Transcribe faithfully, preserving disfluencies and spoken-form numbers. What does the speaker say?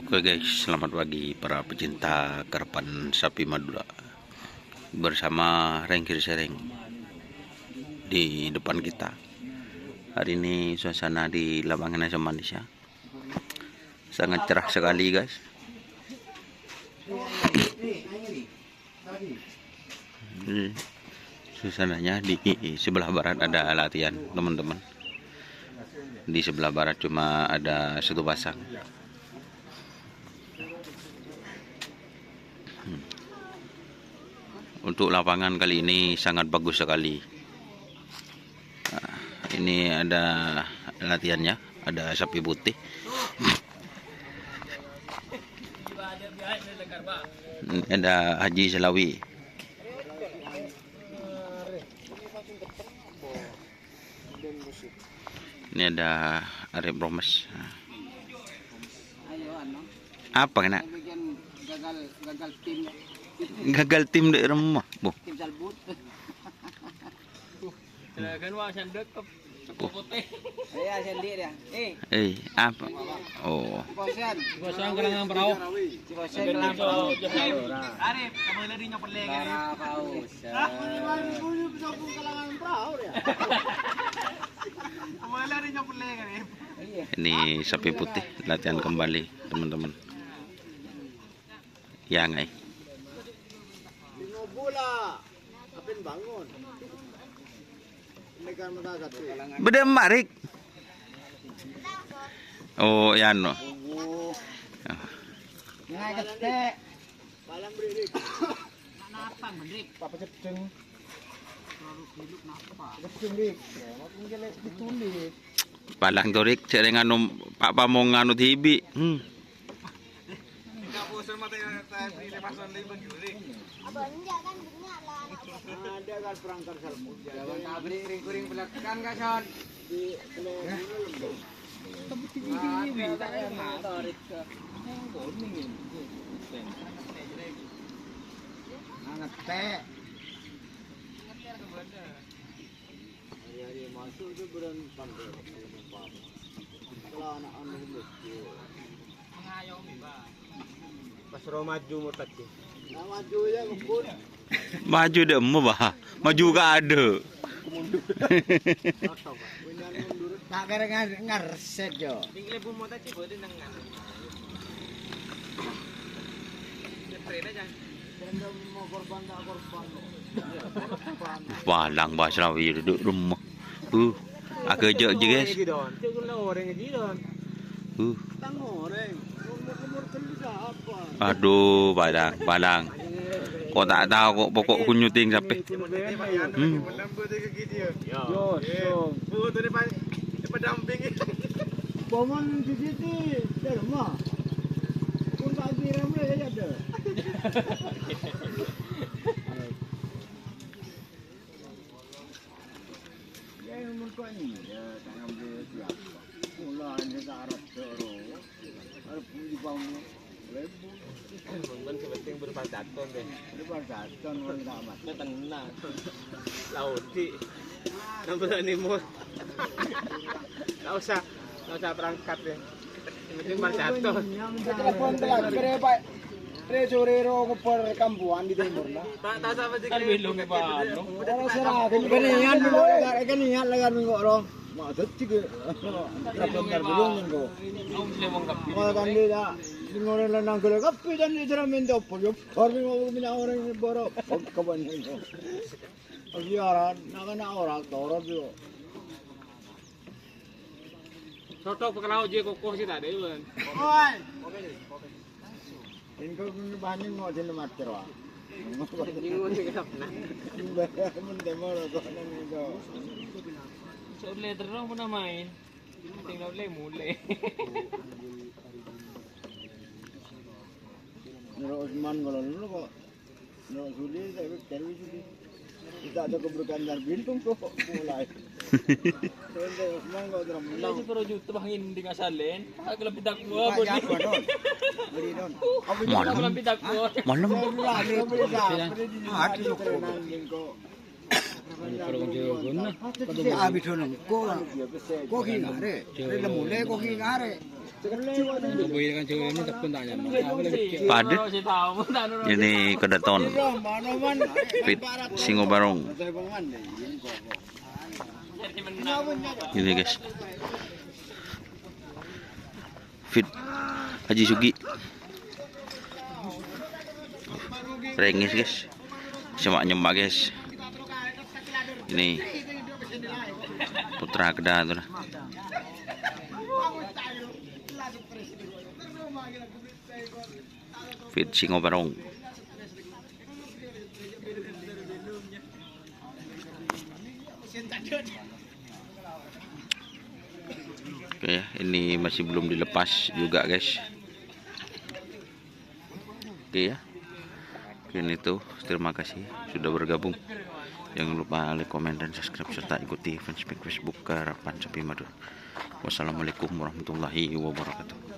Oke guys, selamat pagi para pecinta karapan sapi Madura. Bersama Rengkir Sereng di depan kita. Hari ini suasana di lapangan S M A Malaysia sangat cerah sekali, guys. Ini suasananya di sebelah barat ada latihan, teman-teman. Di sebelah barat cuma ada satu pasang. Hmm. Untuk lapangan kali ini sangat bagus sekali. Nah, ini ada latihannya, ada sapi putih. Ini ada Haji Selawi. Ini ada Arif Romes. Nah. Apa kena? Gagal, gagal tim. Gagal tim di rumah, bu. Tim salbut. Juragan wah sendek ke putih. Iya, sendiri ya. Eh, Eh, apa? Oh. Bosan. Bosan kelangan perahu. Bosan kelangan perahu. Arif, kamu lari nyopeleng, Arif. Ora paus. Hah? Kamu lari nyopeleng, Arif. Iya. Ini sapi putih latihan kembali, teman-teman. Ya, ngai. Lima bola. Apin bangun. Ini kan mata satu. Beda emak, Rik. Oh, ya, no. Oh. Ngai ketek. Palang beri, Rik. Napa, Rik? Apa cedeng? Terlalu dulu napa? Cedeng, Rik. Ya, mau tinggal ditulis. Palang to, Rik, cek dengan om-, Pak Pamong anu dibi. Hmm. Abang, enggak kan, banyak lah anak buah. Ada kan perangkat salmon. Jangan tabrik ring-kuring belekan, Kak Son. Di, di, di, di. Tarik ke. Yang kuning ini. Nah, ngetek. Hari-hari masuk itu bulan sampai. Kalau anak-anak itu. Pas roh maju murtad ki. Nah, maju ya, kebun. Maju dek emma, bah. Maju ka ade. Tak kira ngar-, ngarset, yo. Tinggal bu murtad ki, boleh nang ngar-. Ngetrain aja. Palang, bah, selawi duduk rumah. Uh, agak jauh, guys. Uh. Aduh, palang, palang. Kok tak tahu kok pokok kunyuting sampai. Hmm. Pomonan di sini, di rumah. Pun tak kira mulai aja deh. Ya, yang mertua ini, ya, tak ngambil siapa. Mula ini tak harap doro. Harap beli bangun. Lebu. Mungkin sepenting berpacaton deh. Berpacaton, mau tak amat. Ya, tenang. Laudi. Nambah animus. Nggak usah, nggak usah berangkat deh. Yang penting berpacaton. Telepon telat, kere, Pak. Re sore ro ngoper kambuhan di timur, nah. Pak, tahu siapa sih? Kan belum, Pak. Ora serah, kan niat, kan niat lah kan kok, Rong. Mak dadi ke. Telepon tar belum, kok. Mau kan dia, sing ora lanang gelo kabeh dan dia cara minta apa? Ya, baru mau minta orang ini baru. Kok kapan ini? Oh, iya, ora, nak kena ora, torot yo. Soto pekerau je kokoh sih tak ada, Wan. Oi. Engko' banyu mau dina mater, wah. Bingung sih, kenapa? Mun demo rokok nang engko'. Sore terus mana main? Tinggal mulai mulai. Nurut Usman kalau dulu kok. Nurut Sudi, saya cari Sudi. Kita ada keberkahan dari Bintung kok mulai. Saya Usman kok terus Mulai menang. Sepuluh juta bangin di Ngasalen. Aku lebih takwa, Pak, Bun. Siapa, Don? Beri, Don. Aku Malam. Lebih takwa. Malam. Saya dulu, aku lebih takwa. Ada, Don. Kok. Abi dono, ko, ko ki ngare, re lemule, ko ki ngare. Padâ. Ini kedaton. Fit Singo Barong. Ini, guys. Fit Haji Sugi. Rengngès, guys. Semak-nyemak, guys. Ini putra kedua tuh. Fit Singo Barong. Oke ya, ini masih belum dilepas juga, guys. Oke ya. Mungkin itu, terima kasih sudah bergabung. Jangan lupa like, komen, dan subscribe, serta ikuti fanspage Facebook Karapan Sapi Madura. Wassalamualaikum warahmatullahi wabarakatuh.